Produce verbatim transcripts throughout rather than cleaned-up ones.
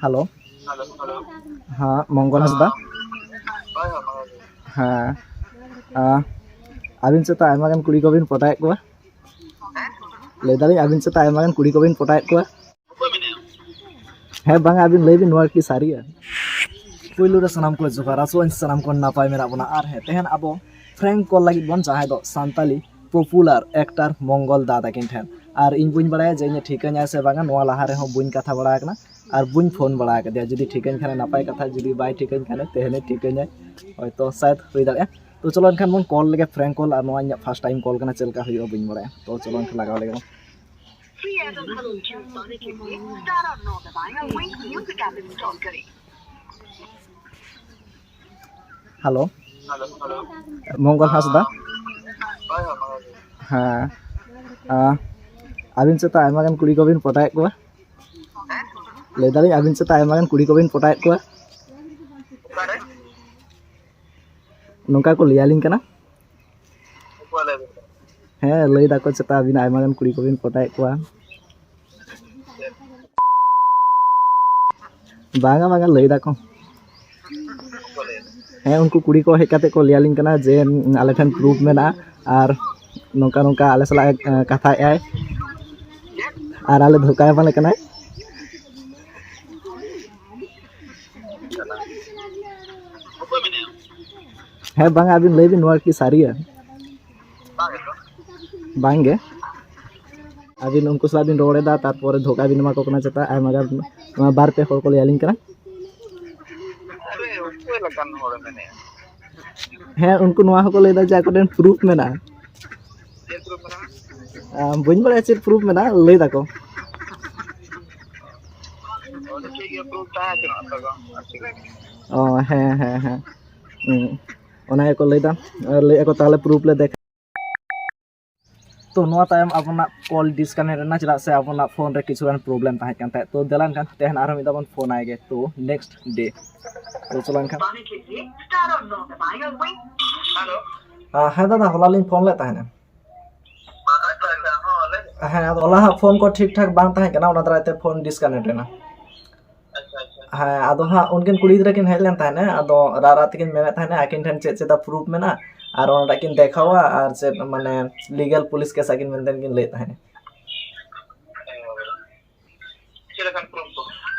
Hello. ᱦᱮᱸ, ᱢᱚᱝᱜᱚᱞ ᱦᱟᱸᱥᱫᱟ᱾ ᱦᱮᱸ᱾ ᱟᱸ, ᱟᱹᱵᱤᱱ ᱪᱮᱛᱟ ᱟᱭᱢᱟ ᱜᱟᱱ ᱠᱩᱲᱤ ᱠᱚᱵᱤᱱ ᱯᱚᱴᱟᱭᱮᱫ ᱠᱚᱣᱟ? ᱞᱟᱹᱭ ᱫᱟᱞᱤᱧ, ᱟᱹᱵᱤᱱ ᱪᱮᱛᱟ ᱟᱭᱢᱟ ᱜᱟᱱ ᱠᱩᱲᱤ ᱠᱚᱵᱤᱱ ᱯᱚᱴᱟᱭᱮᱫ ᱠᱚᱣᱟ? ᱦᱮᱸ, ᱵᱟᱝᱟ, ᱟᱹᱵᱤᱱ ᱞᱟᱹᱭ ᱵᱤᱱ, ᱱᱚᱣᱟ ᱠᱤ ᱥᱟᱹᱨᱤᱭᱟ? ᱯᱩᱭᱞᱩ ᱨᱮ ᱥᱟᱱᱟᱢ ᱠᱚ ᱡᱚᱦᱟᱨ, ᱟᱥᱚᱜ ᱟᱹᱧ ᱥᱟᱱᱟᱢ ᱠᱚ ᱱᱟᱯᱟᱭ ᱢᱮᱱᱟᱜ ᱵᱚᱱᱟ᱾ ᱟᱨ ᱦᱮᱸ, ᱛᱮᱦᱮᱧ ᱟᱵᱚ ᱯᱨᱮᱝᱠ ᱠᱚᱞ ᱞᱟᱹᱜᱤᱫ ᱵᱚᱱ, ᱡᱟᱦᱟᱸᱭ ᱫᱚ ᱥᱟᱱᱛᱟᱞᱤ ᱯᱚᱯᱩᱞᱟᱨ ᱮᱠᱴᱟᱨ ᱢᱚᱝᱜᱚᱞ ᱫᱟ ᱛᱟᱹᱠᱤᱱ ᱴᱷᱮᱱ᱾ ᱟᱨ ᱤᱧ ᱵᱟᱹᱧ ᱵᱟᱲᱟᱭᱟ ᱡᱮ ᱤᱧᱮ ᱴᱷᱤᱠᱟᱹᱧᱟᱭ ᱥᱮ ᱵᱟᱝᱟ, ᱱᱚᱣᱟ ᱞᱟᱦᱟ ᱨᱮᱦᱚᱸ ᱵᱟᱹᱧ ᱠᱟᱛᱷᱟ ᱵᱟᱲᱟ ᱟᱠᱟᱱᱟ ᱟᱨ ᱵᱟᱹᱧ ᱯᱷᱳᱱ ᱵᱟᱲᱟ ᱟᱠᱟᱫᱮᱭᱟ᱾ ᱡᱩᱫᱤ ᱴᱷᱤᱠᱟᱹᱧ ᱠᱷᱟᱱᱮ ᱱᱟᱯᱟᱭ ᱠᱟᱛᱷᱟ, ᱡᱩᱫᱤ ᱵᱟᱭ ᱴᱷᱤᱠᱟᱹᱧ ᱠᱷᱟᱱᱮ ᱛᱮᱦᱮᱧᱮ ᱴᱷᱤᱠᱟᱹᱧᱟᱭ, ᱦᱚᱭᱛᱳ ᱥᱟᱭᱮᱫ ᱦᱩᱭ ᱫᱟᱲᱮᱭᱟᱜᱼᱟ᱾ ᱛᱚ ᱪᱚᱞᱚ ᱮᱱᱠᱷᱟᱱ ᱵᱚᱱ ᱠᱚᱞ ᱞᱮᱜᱮ, ᱯᱨᱮᱝᱠ ᱠᱚᱞ, ᱟᱨ ᱱᱚᱣᱟ ᱤᱧᱟᱹᱜ ᱯᱷᱟᱥᱴ ᱴᱟᱭᱤᱢ ᱠᱚᱞ ᱠᱟᱱᱟ, ᱪᱮᱫ ᱞᱮᱠᱟ ᱦᱩᱭᱩᱜᱼᱟ ᱵᱟᱹᱧ ᱵᱟᱲᱟᱭᱟ᱾ ᱛᱚ ᱪᱚᱞᱚ ᱮᱱᱠᱷᱟᱱ ᱞᱟᱜᱟᱣ ᱞᱮᱜᱮ ᱵᱚᱱ᱾ Free Airtel Hello Jio पाने के लिए star और नौ दबाएं और Wink Music app install करें। Hello. Hello, hello. Mangal Hansda. ᱦᱳᱭ, ᱦᱳᱭ, ᱢᱚᱝᱜᱚᱞ᱾ ᱦᱮᱸ᱾ ᱟᱸ, ᱟᱹᱵᱤᱱ ᱪᱮᱛᱟ ᱟᱭᱢᱟ ᱜᱟᱱ ᱠᱩᱲᱤ ᱠᱚᱵᱤᱱ ᱯᱚᱴᱟᱭᱮᱫ ᱠᱚᱣᱟ? ᱞᱟᱹᱭ ᱫᱟᱞᱤᱧ, ᱟᱹᱵᱤᱱ ᱪᱮᱛᱟ ᱟᱭᱢᱟ ᱜᱟᱱ ᱠᱩᱲᱤ ᱠᱚᱵᱤᱱ ᱯᱚᱴᱟᱭᱮᱫ ᱠᱚᱣᱟ? ᱚᱠᱟᱨᱮ? ᱱᱚᱝᱠᱟ ᱠᱚ ᱞᱟᱹᱭᱟᱞᱤᱧ ᱠᱟᱱᱟ᱾ ᱚᱠᱚᱭ ᱞᱟᱹᱭ ᱟᱵᱤᱱ ᱠᱟᱱᱟ? ᱦᱮᱸ, ᱞᱟᱹᱭ ᱫᱟᱠᱚ ᱪᱮᱛᱟ ᱟᱹᱵᱤᱱ ᱟᱭᱢᱟ ᱜᱟᱱ ᱠᱩᱲᱤ ᱠᱚᱵᱤᱱ ᱯᱚᱴᱟᱭᱮᱫ ᱠᱚᱣᱟ᱾ ᱵᱟᱝᱟ, ᱵᱟᱝᱟ, ᱞᱟᱹᱭ ᱫᱟᱠᱚ᱾ ᱦᱮᱸ, ᱩᱱᱠᱩ ᱠᱩᱲᱤ ᱠᱚ ᱦᱮᱡ ᱠᱟᱛᱮ ᱠᱚ ᱞᱟᱹᱭᱟᱞᱤᱧ ᱠᱟᱱᱟ ᱡᱮ ᱟᱞᱮ ᱴᱷᱮᱱ ᱯᱨᱩᱯᱷ ᱢᱮᱱᱟᱜᱼᱟ ᱟᱨ ᱱᱚᱝᱠᱟ ᱱᱚᱝᱠᱟ ᱟᱞᱮ ᱥᱟᱞᱟᱜ ᱮ, ᱠᱟᱛᱷᱟᱭᱮᱫᱼᱟᱭ ᱟᱨ ᱟᱞᱮ ᱫᱷᱳᱠᱟᱭ ᱮᱢᱟᱞᱮ ᱠᱟᱱᱟᱭ᱾ ᱦᱮᱸ, ᱵᱟᱝᱟ, ᱟᱹᱵᱤᱱ ᱞᱟᱹᱭ ᱵᱤᱱ, ᱱᱚᱣᱟ ᱠᱤ ᱥᱟᱹᱨᱤᱭᱟ? ᱵᱟᱝ ᱜᱮ᱾ ᱟᱹᱵᱤᱱ ᱩᱱᱠᱩ ᱥᱟᱞᱟᱜ ᱵᱤᱱ ᱨᱚᱲ ᱮᱫᱟ, ᱛᱟᱨᱯᱚᱨᱮ ᱫᱷᱳᱠᱟ ᱵᱤᱱ ᱮᱢᱟ ᱠᱚ ᱠᱟᱱᱟ ᱪᱮᱛᱟ, ᱟᱭᱢᱟ ᱜᱟᱱ, ᱱᱚᱣᱟ ᱵᱟᱨ ᱯᱮ ᱦᱚᱲ ᱠᱚ ᱞᱟᱹᱭ ᱟᱹᱞᱤᱧ ᱠᱟᱱᱟ᱾ ᱟᱨᱮ, ᱚᱠᱚᱭ ᱞᱮᱠᱟᱱ ᱦᱚᱲᱮ ᱢᱮᱱᱮᱜᱼᱟ? ᱦᱮᱸ, ᱩᱱᱠᱩ ᱱᱚᱣᱟ ᱦᱚᱸᱠᱚ ᱞᱟᱹᱭᱫᱟ ᱡᱮ ᱟᱠᱚ ᱴᱷᱮᱱ ᱯᱨᱩᱯᱷ ᱢᱮᱱᱟᱜᱼᱟ᱾ ᱪᱮᱫ ᱯᱨᱩᱯᱷ ᱢᱮᱱᱟᱜᱼᱟ? ᱟᱸ, ᱵᱟᱹᱧ ᱵᱟᱲᱟᱭᱟ ᱪᱮᱫ ᱯᱨᱩᱯᱷ ᱢᱮᱱᱟᱜᱼᱟ, ᱞᱟᱹᱭ ᱫᱟᱠᱚ᱾ ᱚᱸᱰᱮ ᱴᱷᱤᱠ ᱜᱮᱭᱟ, ᱯᱨᱩᱯᱷ ᱛᱟᱦᱮᱸ ᱦᱚᱪᱚᱱᱟᱜ ᱛᱟᱠᱚ᱾ ᱟᱨ ᱪᱮᱫ? ᱚ, ᱦᱮᱸ, ᱦᱮᱸ, ᱦᱮᱸ᱾ ᱦᱩᱸ᱾ ᱚᱱᱟ ᱜᱮᱠᱚ ᱞᱟᱹᱭᱫᱟ᱾ ᱟᱨ ᱞᱟᱹᱭᱮᱫᱼᱟ ᱠᱚ, ᱛᱟᱦᱚᱞᱮ ᱯᱨᱩᱯᱷ ᱞᱮ ᱫᱮᱠᱷᱟ᱾ ᱛᱚ, ᱱᱚᱣᱟ ᱛᱟᱭᱚᱢ ᱟᱵᱚᱱᱟᱜ ᱠᱚᱞ ᱰᱤᱥᱠᱟᱱᱮᱠᱴ ᱮᱱᱟ, ᱪᱮᱫᱟᱜ ᱥᱮ ᱟᱵᱚᱱᱟᱜ ᱯᱷᱳᱱ ᱨᱮ ᱠᱤᱪᱷᱩᱜᱟᱱ ᱯᱨᱚᱵᱞᱮᱢ ᱛᱟᱦᱮᱸ ᱠᱟᱱ ᱛᱟᱦᱮᱸᱫ᱾ ᱛᱚ, ᱫᱮᱞᱟ ᱮᱱᱠᱷᱟᱱ ᱛᱮᱦᱮᱧ ᱟᱨᱦᱚᱸ ᱢᱤᱫ ᱫᱷᱟᱣ ᱵᱚᱱ ᱯᱷᱳᱱ ᱟᱭ ᱜᱮ᱾ ᱛᱚ, ᱱᱮᱠᱥᱴ ᱰᱮ᱾ ᱛᱚ, ᱪᱚᱞᱚ ᱮᱱᱠᱷᱟᱱ᱾ ᱦᱮᱞᱳ᱾ ᱟ, ᱦᱮᱸ ᱫᱟᱫᱟ, ᱦᱚᱞᱟ ᱞᱤᱧ ᱯᱷᱳᱱ ᱞᱮᱫ ᱛᱟᱦᱮᱸᱱᱟ᱾ ᱦᱮᱸ, ᱟᱫᱚ ᱦᱚᱞᱟ ᱦᱟᱸᱜ ᱯᱷᱳᱱ ᱠᱚ ᱴᱷᱤᱠ ᱴᱷᱟᱠ ᱵᱟᱝ ᱛᱟᱦᱮᱸ ᱠᱟᱱᱟ, ᱚᱱᱟ ᱫᱟᱨᱟᱭ ᱛᱮ ᱯᱷᱳᱱ ᱰᱤᱥᱠᱟᱱᱮᱠᱴ ᱮᱱᱟ᱾ ᱦᱮᱸ, ᱟᱫᱚ ᱦᱟᱸᱜ ᱩᱱᱠᱤᱱ ᱠᱩᱲᱤ ᱜᱤᱫᱽᱨᱟᱹ ᱠᱤᱱ ᱦᱮᱡ ᱞᱮᱱ ᱛᱟᱦᱮᱸᱱᱟ, ᱟᱫᱚ ᱨᱟᱜ ᱨᱟᱜ ᱛᱮᱠᱤᱱ ᱢᱮᱱᱮᱫ ᱛᱟᱦᱮᱸᱱᱟ ᱟᱹᱠᱤᱱ ᱴᱷᱮᱱ ᱪᱮᱫ ᱪᱮᱫ ᱯᱨᱩᱯ ᱢᱮᱱᱟᱜᱼᱟ, ᱟᱨ ᱚᱱᱟᱴᱟᱜ ᱠᱤᱱ ᱫᱮᱠᱷᱟᱣᱟ, ᱟᱨ ᱪᱮᱫ ᱢᱟᱱᱮ ᱞᱤᱜᱟᱞ ᱯᱩᱞᱤᱥ ᱠᱮᱥ ᱟᱹᱠᱤᱱ ᱢᱮᱱᱛᱮ ᱠᱤᱱ ᱞᱟᱹᱭᱮᱫ ᱛᱟᱦᱮᱸᱱᱟ᱾ ᱪᱮᱫ ᱞᱮᱠᱟᱱ ᱯᱨᱩᱯ ᱠᱚ?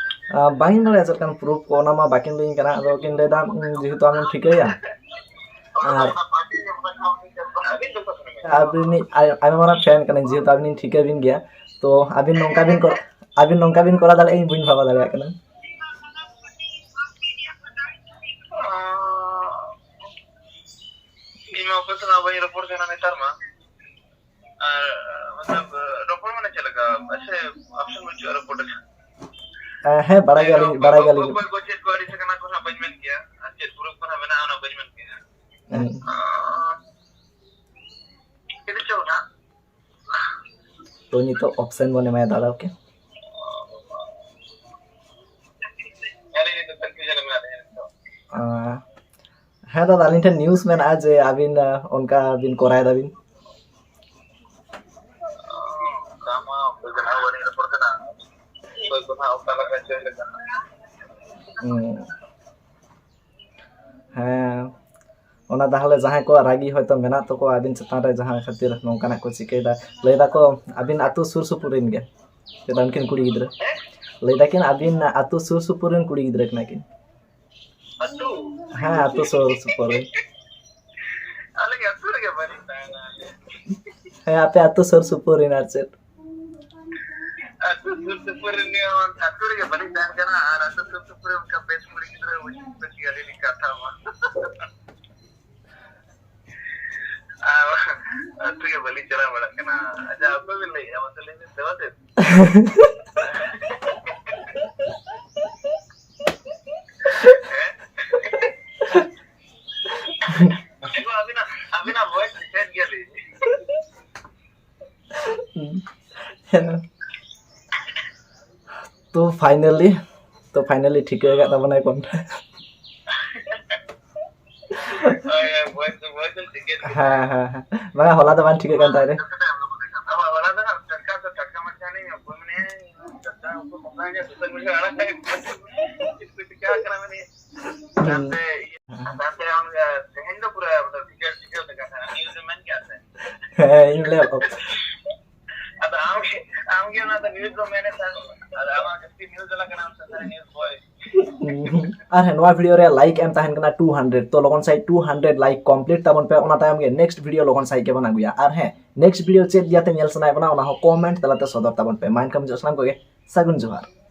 ᱟᱸ, ᱵᱟᱹᱧ ᱵᱟᱲᱟᱭᱟ ᱪᱮᱫ ᱞᱮᱠᱟᱱ ᱯᱨᱩᱯ ᱠᱚ, ᱚᱱᱟ ᱢᱟ ᱵᱟᱹᱠᱤᱱ ᱞᱟᱹᱭᱟᱹᱧ ᱠᱟᱱᱟ᱾ ᱟᱫᱚ ᱠᱤᱱ ᱞᱟᱹᱭᱫᱟ, ᱩᱸ, ᱡᱮᱦᱮᱛᱩ ᱟᱢᱮᱢ ᱴᱷᱤᱠᱟᱹᱭᱟ, ᱟᱨ ᱟᱹᱵᱤᱱᱤᱡ ᱟᱭ-, ᱟᱭᱢᱟ ᱢᱟᱨᱟᱝ ᱯᱷᱮᱱ ᱠᱟᱹᱱᱟᱹᱧ, ᱡᱮᱦᱮᱛᱩ ᱟᱹᱵᱤᱱᱤᱧ ᱴᱷᱤᱠᱟᱹ ᱵᱤᱱ ᱜᱮᱭᱟ, ᱛᱚ ᱟᱹᱵᱤᱱ ᱱᱚᱝᱠᱟ ᱵᱤᱱ ᱠᱚ-, ᱟᱹᱵᱤᱱ ᱱᱚᱝᱠᱟ ᱵᱤᱱ ᱠᱚᱨᱟᱣ ᱫᱟᱲᱮᱭᱟᱜᱼᱟ, ᱤᱧ ᱵᱟᱹᱧ ᱵᱷᱟᱵᱟᱣ ᱫᱟᱲᱮᱭᱟᱜ ᱠᱟᱱᱟ᱾ ᱤᱧ ᱢᱟ ᱚᱠᱚᱭ ᱥᱟᱞᱟᱜ ᱵᱟᱹᱧ ᱨᱚᱯᱚᱲ ᱠᱟᱱᱟ ᱱᱮᱛᱟᱨ ᱢᱟ᱾ ᱟᱨ, ᱢᱚᱛᱞᱚᱵ, ᱨᱚᱯᱚᱲ ᱢᱟᱱᱮ ᱪᱮᱫ ᱞᱮᱠᱟ? ᱟᱪᱪᱷᱟ, option ᱵᱟᱹᱪᱩᱜᱼᱟ ᱨᱚᱯᱚᱲ ᱨᱮᱱᱟᱜ᱾ ᱮ, ᱦᱮᱸ, ᱵᱟᱲᱟᱭ ᱜᱮᱭᱟᱞᱤᱧ, ᱵᱟᱲᱟᱭ ᱜᱮᱭᱟᱞᱤᱧ᱾ ᱚᱠᱚᱭ ᱠᱚ ᱪᱮᱫ ᱠᱚ ᱟᱹᱲᱤᱥ ᱟᱠᱟᱱᱟ ᱠᱚ ᱦᱟᱸᱜ ᱵᱟᱹᱧ ᱢᱮᱱ ᱠᱮᱭᱟ, ᱟᱨ ᱪᱮᱫ ᱜᱨᱩᱯ ᱠᱚ ᱦᱟᱸᱜ ᱢᱮᱱᱟᱜᱼᱟ ᱚᱱᱟ ᱵᱟᱹᱧ ᱢᱮᱱ ᱠᱮᱭᱟ᱾ ᱦᱮᱸ᱾ ᱟᱨ ᱪᱮᱫ ᱪᱚᱝ ᱦᱟᱸᱜ? ᱛᱚ ᱱᱤᱛᱚᱜ option ᱵᱚᱱ ᱮᱢᱟᱭᱟ ᱫᱟᱫᱟ, okay? ᱟᱹᱞᱤᱧ ᱱᱤᱛᱚᱜ confusion ᱨᱮ ᱢᱮᱱᱟᱜ ᱞᱤᱧᱟ ᱱᱤᱛᱚᱜ᱾ ᱟᱸ, ᱦᱮᱸ ᱫᱟᱫᱟ, ᱟᱹᱞᱤᱧ ᱴᱷᱮᱱ news ᱢᱮᱱᱟᱜᱼᱟ ᱡᱮ ᱟᱹᱵᱤᱱ, ᱟᱸ, ᱚᱱᱠᱟ ᱵᱤᱱ ᱠᱚᱨᱟᱣ ᱫᱟᱵᱤᱱ᱾ ᱚᱱᱠᱟ ᱢᱟ ᱚᱠᱚᱭ ᱥᱟᱞᱟᱜ ᱦᱚᱸ ᱵᱟᱹᱞᱤᱧ ᱨᱚᱯᱚᱲ ᱠᱟᱱᱟ᱾ ᱚᱠᱚᱭ ᱠᱚ ᱱᱟᱦᱟᱜ ᱚᱠᱟ ᱞᱮᱠᱟ ᱪᱚᱭ ᱞᱮᱠᱟ᱾ ᱦᱩᱸ᱾ ᱦᱮᱸ, ᱚᱱᱟ ᱛᱟᱦᱚᱞᱮ ᱡᱟᱦᱟᱸᱭ ᱠᱚᱣᱟᱜ ᱨᱟᱹᱜᱤ ᱦᱚᱭᱛᱳ ᱢᱮᱱᱟᱜ ᱛᱟᱠᱚᱣᱟ ᱟᱹᱵᱤᱱ ᱪᱮᱛᱟᱱ ᱨᱮ, ᱡᱟᱦᱟᱸ ᱠᱷᱟᱹᱛᱤᱨ ᱱᱚᱝᱠᱟᱱᱟᱜ ᱠᱚ ᱪᱤᱠᱟᱹᱭᱮᱫᱟ, ᱞᱟᱹᱭ ᱫᱟᱠᱚ ᱟᱹᱵᱤᱱ ᱟᱹᱛᱩ ᱥᱩᱨ ᱥᱩᱯᱩᱨ ᱨᱮᱱ ᱜᱮ᱾ ᱪᱮᱫᱟᱜ ᱩᱱᱠᱤᱱ ᱠᱩᱲᱤ ᱜᱤᱫᱽᱨᱟᱹ? ᱞᱟᱹᱭ ᱫᱟᱠᱤᱱ ᱟᱹᱵᱤᱱ ᱟᱹᱛᱩ ᱥᱩᱨ ᱥᱩᱯᱩᱨ ᱨᱮᱱ ᱠᱩᱲᱤ ᱜᱤᱫᱽᱨᱟᱹ ᱠᱟᱱᱟ ᱠᱤᱱ᱾ ᱟᱹᱛᱩ? ᱦᱮᱸ, ᱟᱹᱛᱩ ᱥᱩᱨ ᱥᱩᱯᱩᱨ ᱨᱮᱱ᱾ ᱟᱞᱮ ᱟᱹᱛᱩ ᱨᱮᱜᱮ ᱵᱟᱹᱞᱤᱧ ᱛᱟᱦᱮᱱᱟ᱾ ᱦᱮᱸ, ᱟᱯᱮ ᱟᱹᱛᱩ ᱥᱩᱨ ᱥᱩᱯᱩᱨ ᱨᱮᱱ ᱟᱨ ᱪᱮᱫ? ᱟᱹᱛᱩ ᱥᱩᱨ ᱥᱩᱯᱩᱨ ᱨᱮᱱ ᱜᱮ, ᱟᱹᱛᱩ ᱨᱮᱜᱮ ᱵᱟᱹᱞᱤᱧ ᱛᱟᱦᱮᱱ ᱠᱟᱱᱟ, ᱟᱨ ᱟᱹᱛᱩ ᱥᱩᱨ ᱥᱩᱯᱩᱨ ᱨᱮ ᱚᱱᱠᱟ ᱵᱮᱥ ᱠᱩᱲᱤ ᱜᱤᱫᱽᱨᱟᱹ ᱵᱟᱹᱪᱩᱜ ᱠᱚ ᱜᱮᱭᱟ, ᱟᱹᱞᱤᱧ ᱞᱤᱧ ᱠᱟᱛᱷᱟ ᱢᱟ᱾ ᱟᱨ ᱟᱹᱛᱩ ᱜᱮ ᱵᱟᱹᱞᱤᱧ ᱪᱟᱞᱟᱣ ᱵᱟᱲᱟᱜ ᱠᱟᱱᱟ᱾ ᱟᱪᱪᱷᱟ, ᱚᱠᱚᱭ ᱵᱤᱱ ᱞᱟᱹᱭᱮᱫᱼᱟ? ᱢᱟᱥᱮ ᱞᱟᱹᱭ ᱵᱤᱱ, ᱫᱮᱵᱟᱥᱤᱥ? ᱦᱮᱸ? ᱮᱜᱳ, ᱟᱹᱵᱤᱱᱟᱜ, ᱟᱹᱵᱤᱱᱟᱜ voice ᱫᱤᱥᱟᱹᱭᱮᱫ ᱜᱮᱭᱟᱞᱤᱧ᱾ ᱦᱮᱸ᱾ ᱛᱚ finally, ᱛᱚ finally ᱴᱷᱤᱠᱟᱹ ᱟᱠᱟᱫ ᱛᱟᱵᱚᱱᱟᱭ ᱠᱚᱱᱴᱷᱟ᱾ ᱦᱳᱭ, ᱦᱳᱭ, voice ᱫᱚ, voice ᱫᱚ ᱴᱷᱤᱠᱟᱹ ᱜᱮ᱾ ᱦᱮᱸ, ᱦᱮᱸ, ᱦᱮᱸ᱾ ᱵᱟᱝᱟ, ᱦᱚᱞᱟ ᱫᱚ ᱵᱟᱝ ᱴᱷᱤᱠᱟᱹᱜ ᱠᱟᱱ ᱛᱟᱭ ᱨᱮ᱾ ᱦᱚᱞᱟ ᱫᱚ ᱦᱟᱸᱜ ᱴᱟᱴᱠᱟ ᱫᱚ ᱴᱟᱴᱠᱟ ᱢᱟᱪᱷᱟ ᱱᱤᱧ ᱚᱠᱚᱭ ᱢᱟᱱᱮ ᱴᱟᱴᱠᱟ ᱩᱱᱠᱩ ᱵᱚᱸᱜᱟ ᱧᱚᱜ ᱥᱳᱥᱟᱞ ᱢᱤᱰᱤᱭᱟ ᱟᱲᱟᱜ ᱠᱟᱜ ᱠᱚᱣᱟ᱾ ᱦᱟᱱᱛᱮ ᱤᱭᱟᱹ, ᱦᱟᱱᱛᱮ ᱟᱢ, ᱮ, ᱛᱮᱦᱮᱧ ᱫᱚ ᱯᱩᱨᱟᱹ ᱢᱚᱛᱞᱚᱵ ᱵᱷᱤᱰᱤᱭᱳ ᱵᱷᱤᱰᱤᱭᱳ ᱞᱮᱠᱟ ᱛᱟᱦᱮᱸ ᱠᱟᱱᱟ, ᱱᱤᱭᱩᱡ ᱮᱢ ᱢᱮᱱ ᱠᱮᱜᱼᱟ ᱥᱮ? ᱦᱮᱸ, ᱤᱧ ᱞᱟᱹᱭ ᱟᱠᱚ᱾ ᱟᱫᱚ ᱟᱢ ᱜᱮ, ᱟᱢ ᱜᱮ ᱚᱱᱟ ᱫᱚ ᱱᱤᱭᱩᱡ ᱫᱚ ᱢᱮᱱᱮᱫ ᱛᱟᱦᱮᱸ, ᱟᱫᱚ ᱟᱢᱟᱜ ᱡᱟᱹᱥᱛᱤ ᱱᱤᱭᱩᱡ ᱪᱟᱞᱟᱜ ᱠᱟᱱᱟ, ᱟᱢ ᱥᱟᱱᱛᱟᱲᱤ ᱱᱤᱭᱩᱡ ᱵᱚᱭ᱾ ᱟᱨ ᱦᱮᱸ, ᱱᱚᱣᱟ ᱵᱷᱤᱰᱤᱭᱳ ᱨᱮ ᱞᱟᱭᱤᱠ ᱮᱢ ᱛᱟᱦᱮᱱ ᱠᱟᱱᱟ ᱴᱩ ᱦᱟᱱᱰᱨᱮᱰ, ᱛᱚ ᱞᱚᱜᱚᱱ ᱥᱟᱺᱦᱤᱡ ᱴᱩ ᱦᱟᱱᱰᱨᱮᱰ ᱞᱟᱭᱤᱠ ᱠᱚᱢᱯᱞᱤᱴ ᱛᱟᱵᱚᱱ ᱯᱮ, ᱚᱱᱟ ᱛᱟᱭᱚᱢ ᱜᱮ ᱱᱮᱠᱥᱴ ᱵᱷᱤᱰᱤᱭᱳ ᱞᱚᱜᱚᱱ ᱥᱟᱺᱦᱤᱡ ᱜᱮᱵᱚᱱ ᱟᱹᱜᱩᱭᱟ᱾ ᱟᱨ ᱦᱮᱸ, ᱱᱮᱠᱥᱴ ᱵᱷᱤᱰᱤᱭᱳ ᱪᱮᱫ ᱤᱫᱤᱭᱟᱛᱮ ᱧᱮᱞ ᱥᱟᱱᱟᱭᱮᱫ ᱵᱚᱱᱟ, ᱚᱱᱟ ᱦᱚᱸ ᱠᱚᱢᱮᱱᱴ ᱛᱟᱞᱟᱛᱮ ᱥᱚᱫᱚᱨ ᱛᱟᱵᱚᱱ ᱯᱮ᱾ ᱢᱟ ᱮᱱᱠᱷᱟᱱ ᱢᱩᱪᱟᱹᱫ ᱥᱟᱱᱟᱢ ᱠᱚᱜᱮ ᱥᱟᱹᱜᱩᱱ ᱡᱚᱦᱟᱨ᱾